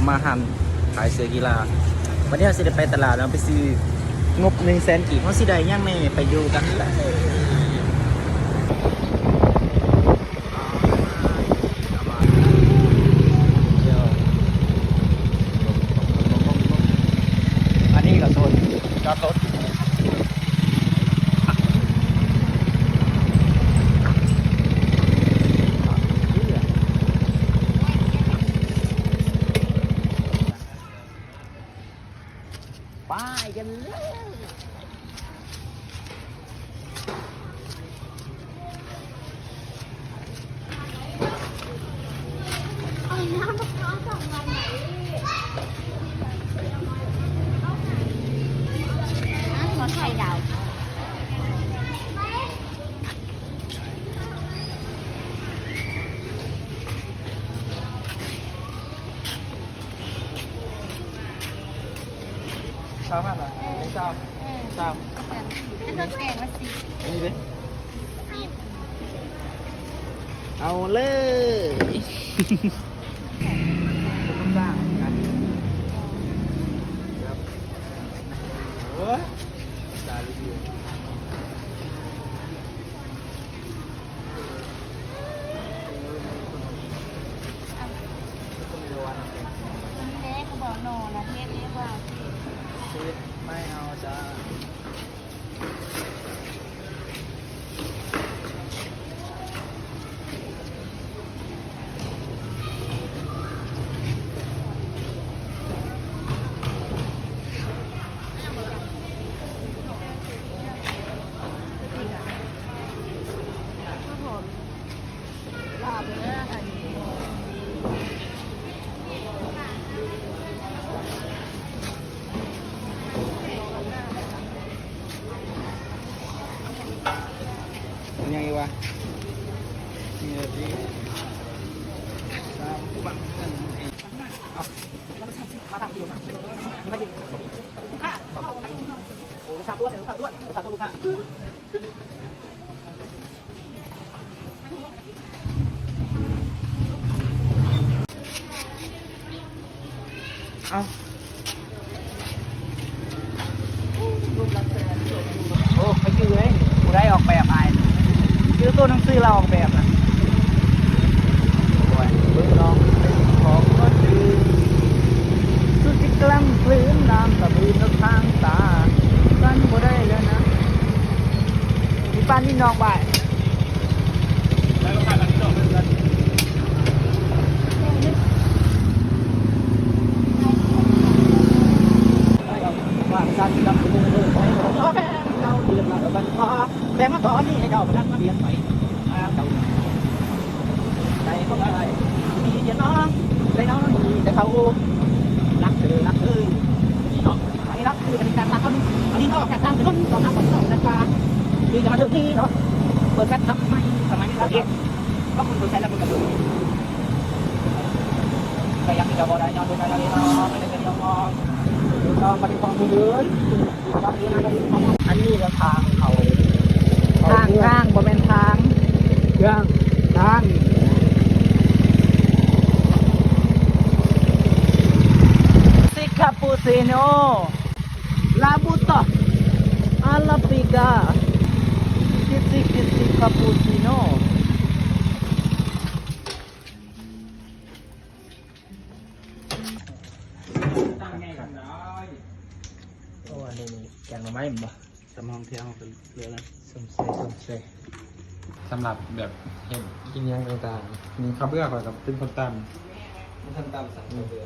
ມາຮ້ານຂາຍເສື້ອກິລາ. ວັນນີ້ເຮົາຊິໄດ້ໄປຕະຫຼາດເນາະ ໄປຊື້ ງົບໜຶ່ງແສນກີບ ເຮົາຊິໄດ້ຫຍັງແດ່ ໄປດູກັນເລີຍ. ອັນນີ້ກໍໂຊນຈອດລົດ. ໄປກັນເລີຍ. ຊາວພັນລະ ເອີ ຊາວ ເອີ ຊາວ ອັນນັ້ນແກງລະສິບ ອັນນີ້ເດ້ ສິບ ເອົາເລີຍ. ໂອ້ຍ ຕາຍແລ້ວ. ນີ້ເດ້ ເຂົາບອກໜໍ່ນະ ເຮັດເດ້ວ່າ ເຮັດໄມ້ເອົາຈ້າ. ຍັງອີກວະ ນີ້ລະຕິ ສາມ ເອົ້າ ໂອ້ ຂ້ອຍຈື່ເລີຍ ຜູ້ໃດອອກແບບໃຫ້ ຊື່ໂຕໜັງສືລາວອອກແບບນະ. ໂອ້ຍ ເບິ່ງນ້ອງເປັນຂອງຄົນອື່ນ ສຸດຊິກະລ່ຳຄື້ນ ນ້ຳຕະບືນນອກທາງຕາ ກັນບໍ່ໄດ້ແລ້ວນະ ມີປານນີ້ນ້ອງບາຍ. ແບງມາຕອນນີ້ໃຫ້ເຈົ້າພະນັກງານລຽນໄປ ເຈົ້າໃດກໍໄດ້ ມີຈະນ້ອງ ໄດ້ນ້ອງມີແຕ່ເຂົາ ຮັກເດີ ຮັກເດີ ນີ້ເນາະ ອັນນີ້ເນາະ ຄືເປັນການຕັດເອົາ ອັນນີ້ອອກຈາກການເປັນຄົນ ຕ້ອງຮັກຄົນເນາະ ແລ້ວກະ ທີ່ຈະມາເຖິງນີ້ເນາະ ເປີດແຊັດຮັບໃໝ່ ສະໄໝນີ້ລະເອ ຂອບຄຸນເປີດແຊັດແລ້ວເພິ່ນກະເບິ່ງ ແຕ່ຍັງຈະບໍ່ໄດ້ຍ້ອນເປັນອາລາເນາະ ໄດ້ເປັນຂອງ ຕ້ອງປະຕິບັດຂອງຜູ້ອື່ນ. ອັນນີ້ລະທາງເຂົ້າ ທາງ ທາງ ບໍ່ແມ່ນທາງ ທາງ ທາງ Cappuccino, Labuto, Arabica, Kissy Kissy Cappuccino. ໂອ້ ອັນນີ້ແກງໜໍ່ໄມ້ແມ່ນບໍ່? ສຳຮອງທ່ຽວເຮົາກໍເຫຼືອແລ້ວ ຊົມເຊີຍ ຊົມເຊີຍ. ສຳລັບແບບເຮັດກິນຫຍັງຕ່າງໆ ມີເຂົ້າເບືອ ຂ້ອຍກໍເປັນຄົນຕຳ ບໍ່ທັນຕຳ ອືມ ເຂົ້າເບືອ.